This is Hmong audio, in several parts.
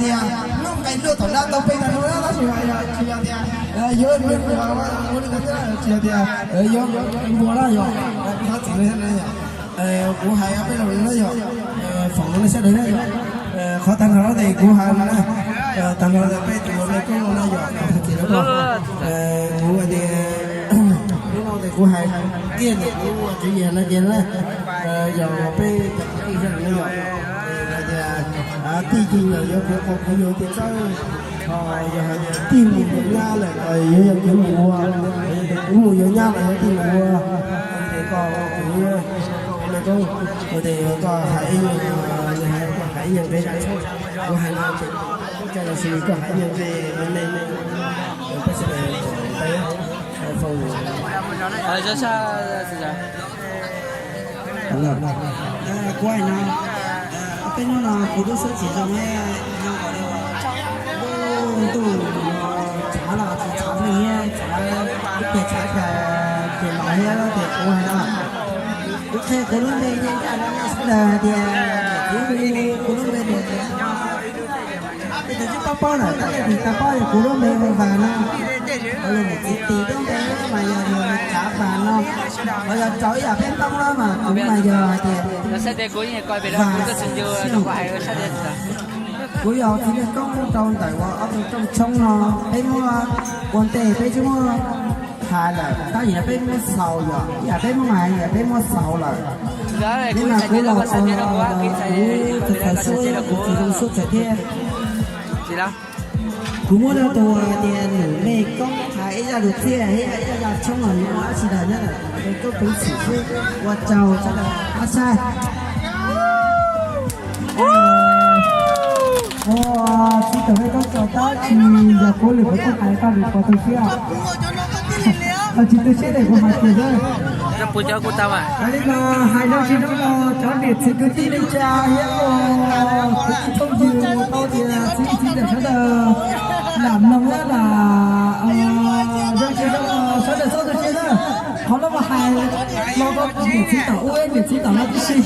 tias lub nqe luaj tom lab tau peb tag nrho na, tab sis mas yog tsis yog tias yuav luaj ua li ntawd thiab, tsis yog tias yuav npua na yom, kuv thov txim li thiab na yom. Kuv hais peb los na yom, foom nej sawv daws na yom. Qhov tag nrho ces kuv hais na, tag nrho peb tus me koob no na yom, thov txim na. Kuv tias hnub no ces kuv hais kiag ntawm kuv ua tswv yim no ces na, yog peb cov kwv tij sawv daws na yom, hais tias tij yig los yuav kuv qhov kuv yuav tis txawb, ho yog hais tias tij mus yuav nyab lawm los yuav yog kuv mus ua, kuv mus yuav nyab los yog tij mus ua, ces koj kuv me koob, kuv tias koj hais ib nyuag, hais ib nyuag nqe zaj tshoob, kuv hais no ces txoj los sis koj hais ib nyuag nqe me me, peb sawv daws foom. Kuv hais no, peb hnub no kuv lub siab tsis zoo, ntuj tshav los tsis tshav, ntuj tshav, lub pem tshav ces los thiab ces kuv hais no, kuv qhia kuv lub npe ncaj ncaj rau nej sawv daws hais tias kuv, kuv lub npe tias, tej tus twb paub paub lawm, tab sis tsis tau paub kuv lub npe ua Vas no. Kuv yog niam txiv tis lub npe mas yog niam tsav Vas no. Los yog rau ib yam peb Hmoob no mas kuv mas yog hais tias Vas Xyooj. Kuv yog txiv neej koob rau ntawm uas ob tug rooj tshoob no, peb muab ua ntej peb twb muab hais lawm, tab sis peb muab xaus yom, ib yam peb muab hais yom, peb muab xaus lawm. Li mas kuv los txog, kuv txawm txawm suab, kuv tsis zoo suab txawm thiab. Kuv muab rau tus tias nws me koob hais ib zaj lus txiaj thiab ib zaj tshoob los yuav ua dab tsi dag nyob ntawm me koob peev xwm xwb, ua tsaug sawv daws. Ab sai, ua txiv tus me koob txog tab sis yog kuv lwm kuv txoj hais tau lwm pov tu siab, tsis tu siab tes kuv hais tias, hais li mas hais zoo tsis zoo los cov niam txiv kwv tij neej tsa thiab kuv tij phooj ywg tau tias txiv txiv ntawm sawv daws lam mloog lam zoo tsis zoo los sawv daws txhob tu siab na. Qhov no mas hais los rau niam txiv tom ub niam txiv tom no tib si.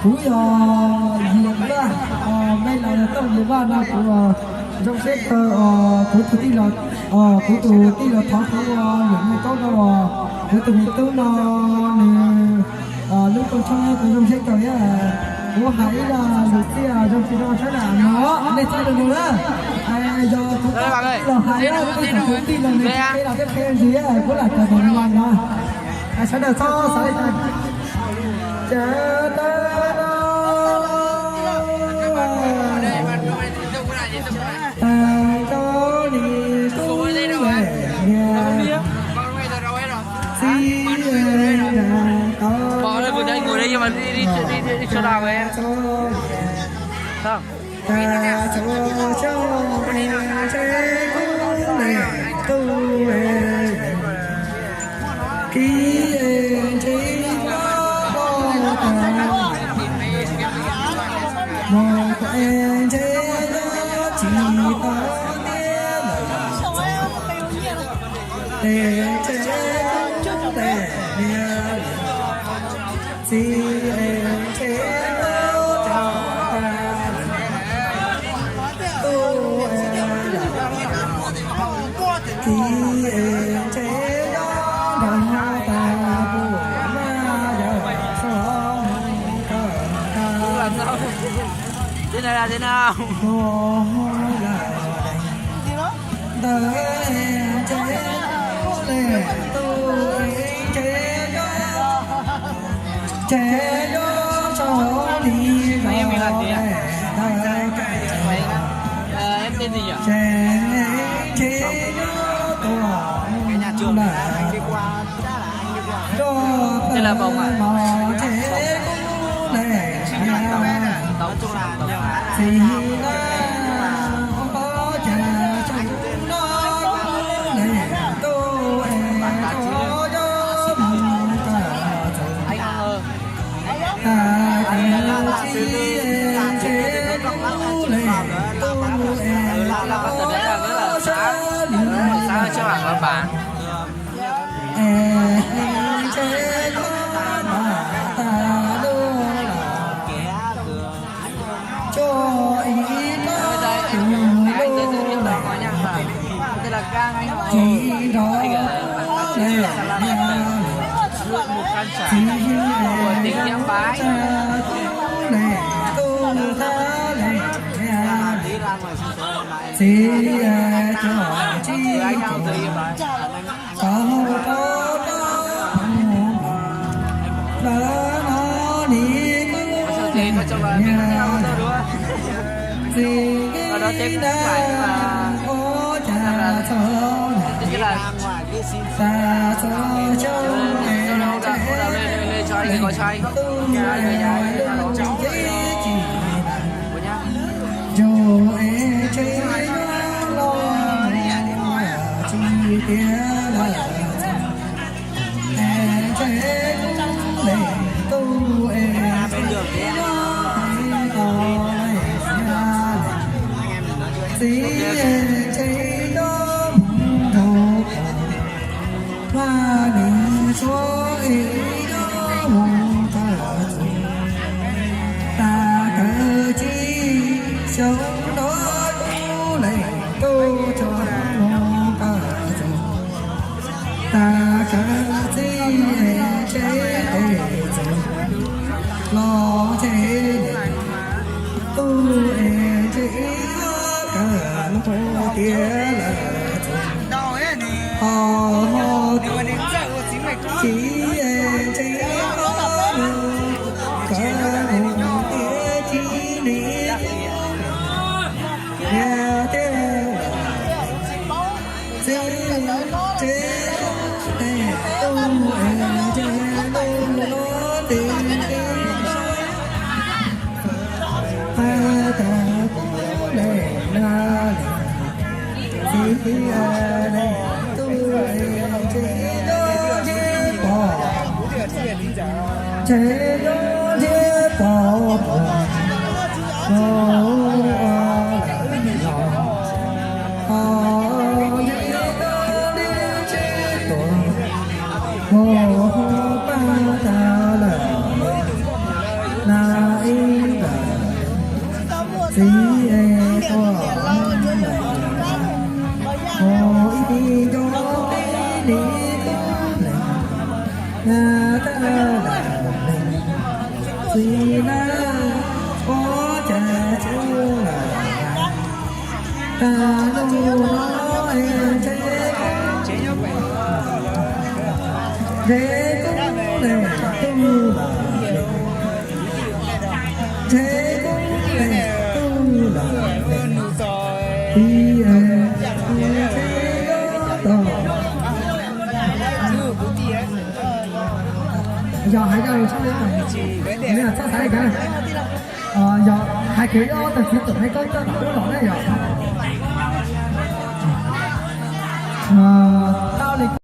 Kuv yog Yias Vaj, me los yog Tooj Yias Vaj no kuv zoo siab kawg os. Kuv tus tij los, kuv tus tij los thov kuv ua nws me koob no los kuv tus me tub no nws lub rooj tshoob kuv zoo siab kawg thiab. Kuv hais ib zaj lus txiaj zoo tsis zoo sawv daws no nej txhob lu lus na. Yog kuv tij los hais na, kuv tij los nws tsis qhia los thiaj qhia ntsis, kuv lam kawm ntawm no no. Sawv daws txhob xav li cas. Ces tag no, tag nrho li tub niam txiv tau, tag txhua txhua ntshe kuv le tub kiv ntshe nyob tau, mus ntshe nyob tsis tau tiag lawm. Tes ntshe kuv tes niam txiv es ntshe nyob tsis tau, tub es kiv es ntshe nyob nrog tag kuv mab yawg so mus kawm ntawv. Ntawd ntshe nyob le tub es ntshe nyob, ntshe nyob so li los ntawd, ntshe ntshe nyob tuaj lawm. Roj tawg mos ntshe kuv le txiv na, ob cas tsaus ntuj no kuv le tub es tso yob mus kawm txuas tag kis txiv es ntshe kuv le tub es sab li es ntshe koj mam tag lub los kev tso Tsis nrov le, txiv tsa tub le, tub thab le, txiv cov tsis tau, tau tau tau lawm no nim kub le, txiv na, ua cas txog Xav txog xyoo es tsev, tub es lub cev tsis lawm, ntsuag es tsev nyob los tsis tiav lawm, es tsev kub le, tub es tsev nyob es los le, txiv es tsev nyob mus nraud, Vaj Nws Suav es nyob mus tawm txug, tas kawg tsib xyoo no kub le, tub tso mus tawm txug, tas kawg txiv es tsev tes txug los tsev, tub es tsev kawg lub tiav lawm txug, ho ho txiv es tsev kawg lub tiav tsis nim tiav tiav. Txiv tsev tes tub es tsev ntuj no tes tsev no, has tas kub le na le, txiv le tub es tsev nyob ntsib pom, tsev nyob ntsib pom pom no, ho ntsib ntsib tuam, ho ho pab tas lawm na ib ntawd, txiv es tuaj lawm, ho ib nco peb nim kub le, na tas lawm, txiv na, ua cas tsis lawm, tas lub no es tsev, tsev kub le tub lawm, tsev kub le tub lawm, txiv es tsev nyob tod. Yog hais rau tshaj, tshaj xav li cas, yog hais kiag ob tug txiv tub ne, koj coj tom ub los ne yog.